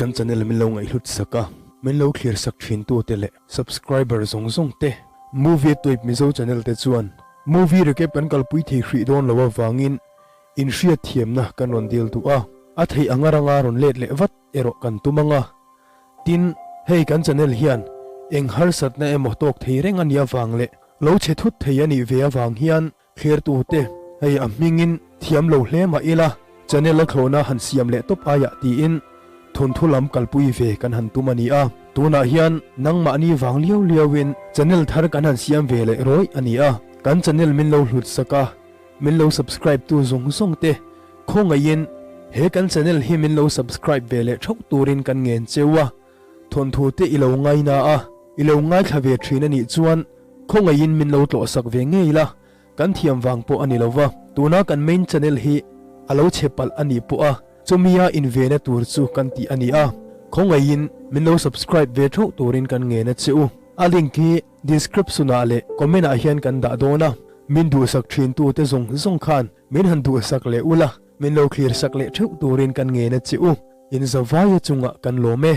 Kan channel min lo ngaihhlut sak a, min lo thlir sak thin tu te leh subscriber zawng zawng te, Movie Type Mizo channel te chuan movie recap kan kalpui thei hrih dawn lo avangin inhriat thiamna kan rawn dil duh a, a theih anga ranga rawn let leh vat erawh kan tum anga. Tin, hei kan channel hian eng harsatna emaw tawk thei reng a nih avang leh lo chhe thut thei a nih ve avang hian Thlertute, hei a hmingin thiam lo hle mah ila, channel a thlawhna han siam leh tawp aiah tiin thawnthu lam kalpui ve kan han tum a ni a. Tunah hian nangmahni vang liau liauin channel thar kan han siam ve leh rawih a ni a. Kan channel min lo hlut sak a, min lo subscribe tu zawng zawng te khawngaihin he kan channel hi min lo subscribe ve leh theuh turin kan ngen cheu a. Thawnthu te i lo ngaina a, i lo ngaithla ve thin a nih chuan khawngaihin min lo tlawhsak ve ngei la, kan thiam vang pawh a ni lo va, tuna kan main channel hi a lo chhe palh a nih pawh a, chumia invena tur chu kan tih a ni a, khawngaihin min lo subscribe ve theuh turin kan ngen a che u. A link hi description ah leh comment ah hian kan dah dawn a, min duhsak thin tute zawng zawng khan min han duhsak leh ula, min lo clear sak leh theuh turin kan ngen a che u. In zavaia chungah kan lawm e.